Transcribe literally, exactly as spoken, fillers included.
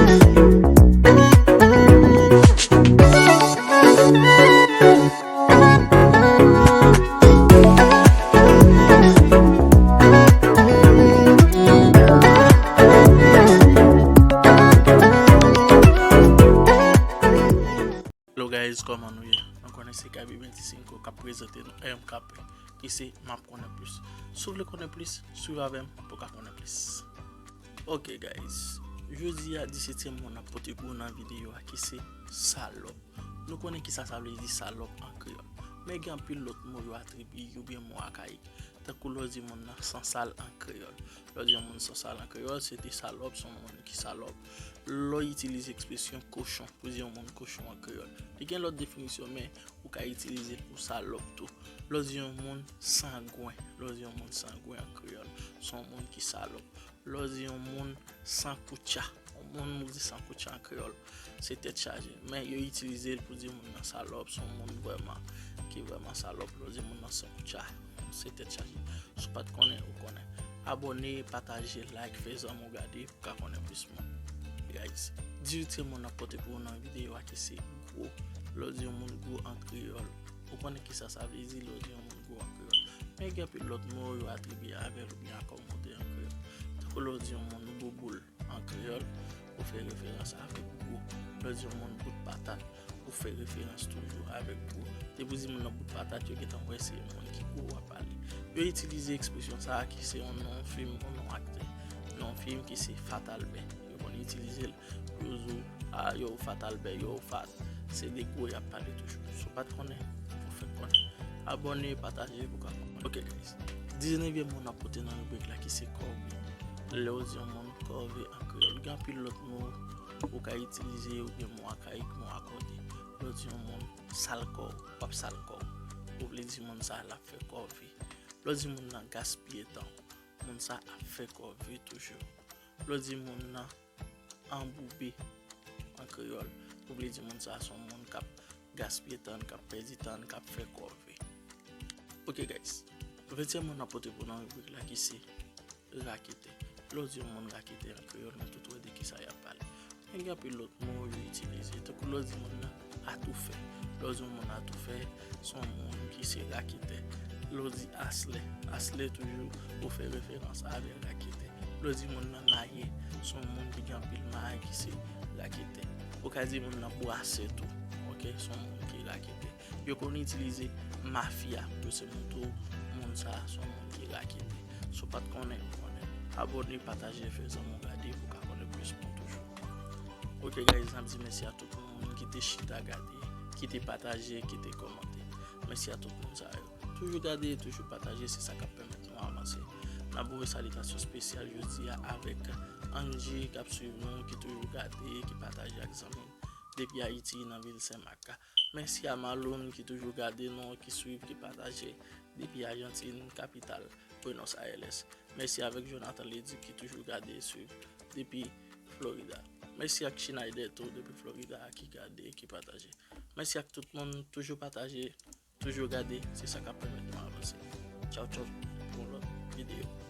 Hello guys, kòman nou ye? Nou konnen se Gaby Venticinco k ap prezante nou M K P, ki se M ap konnen plis. Si w vle konnen plis, swiv avè m pou w ka konnen plis. Ok guys, jodi a, disetyèm mo n ap pote pou w nan videyo a, ki se salòp. Nou konnen kisa sa vle di salòp an kreyòl. Men gen anpil lòt mo yo atribye oubyen mo akayik. Tankou lè w di moun nan sansal an kreyòl. Lè w di yon moun sansal an kreyòl, se te salòp, se yon moun ki salòp. Lè w itilize ekspresyon kochon pou di yon moun kochon an kreyòl. Li gen lòt definisyon, men ou ka itilize l pou salòp tou. Lè w di yon moun sangwen, lè w di yon moun sangwen an kreyòl, se yon moun ki salòp. Lè w di yon moun san koutcha, yon moun ou di san koutcha an kreyòl, se tèt chaje. Men yo itilize l pou di moun nan salòp, se yon moun vrèman, ki vrèman salòp. Lè w di moun nan san koutcha, se tèt chaje. Si w pa t konnen, ou konnen. Abòne, pataje, like, fè zanmi w gade pou w ka konnen plis moun. Guys, disetyèm mo n ap pote pou w nan videyo a, ki se gwo. Lè w di yon moun gwo an kreyòl, ou konnen kisa sa vle di lè w di yon moun gwo an kreyòl. Men gen anpil lòt mo yo atribye avè l oubyen akomode an kreyòl. Tankou lè w di yon moun bouboul an kreyòl, ou fè referans avèk gwo. Lè w di yon moun bout patat, ou fè referans toujou avèk gwo. Depi w di moun nan bout patat, yo gentan wè se yon moun ki gwo w ap pale. Yo itilize ekspresyon sa a ki se yon non fim, yon non aktè. Non fim ki se Fat Albert. Yo konn itilize l pou yo di w, a, yo Fat Albert, yo Fat. Se de gwo y ap pale toujou. Si w pa t konnen, ou fèk konnen. Abòne, pataje pou w ka konnen. Ok guys. Diznevyèm mo n ap pote nan ribrik la ki se kòve. Lè w di yon moun kòve an kreyòl, gen anpil lòt mo ou ka itilize oubyen mo akayik, mo akòde. Lè w di yon moun sal kò w, w ap sal kò w. Ou vle di moun sa a l ap fè kòve. Lè w di moun nan gaspiye tan w, moun sa a ap fè kòve toujou. Lè w di moun nan anboube an kreyòl, ou vle di moun sa a se yon moun k ap gaspiye tan, k ap pèdi tan, k ap fè kòve. Ok guys, ventyèm mo n ap pote pou w nan ribrik la ki se raketè. Lè w di yon moun raketè an kreyòl, nou tout wè de kisa y ap pale. Men gen anpil lòt mo yo itilize, tankou lè w di moun nan atoufè. Lè w di yon moun atoufè, se yon moun ki se raketè. Lè w di aslè, aslè toujou, ou fè referans avè raketè. Lè w di moun nan mayè, se yon moun ki gen anpil may ki se raketè. Ou ka di moun nan bwasè tou, ok, se yon moun ki raketè. Yo konn itilize mafya pou yo se moun tou, moun sa a se yon moun ki raketè. Si w pa t konnen, ou konnen. Abòne, pataje, fè zanmi w gade pou w ka konnen plis moun toujou. Ok guys, n ap di mèsi a tout moun ki te chita gade, ki te pataje, ki te kòmante. Mèsi a tout moun sa yo. Toujou gade, toujou pataje, se sa k ap pèmèt nou avanse. N ap voye salitasyon espesyal jodi a avèk Angie k ap swiv nou, ki toujou gade, ki pataje ak zanmi l depi Ayiti, nan vil Senmak. Mèsi a Maloun ki toujou gade nou, ki swiv, ki pataje depi Ajantin, kapital Buenos Aires. Mèsi avèk Jonathan Leduc ki toujou gade, swiv depi Florida. Mèsi ak Schneider tou depi Florida ki gade, ki pataje. Mèsi ak tout moun, toujou pataje, toujou gade, se sa k ap pèmèt nou avanse. Tchaw, tchaw, pou yon lòt videyo.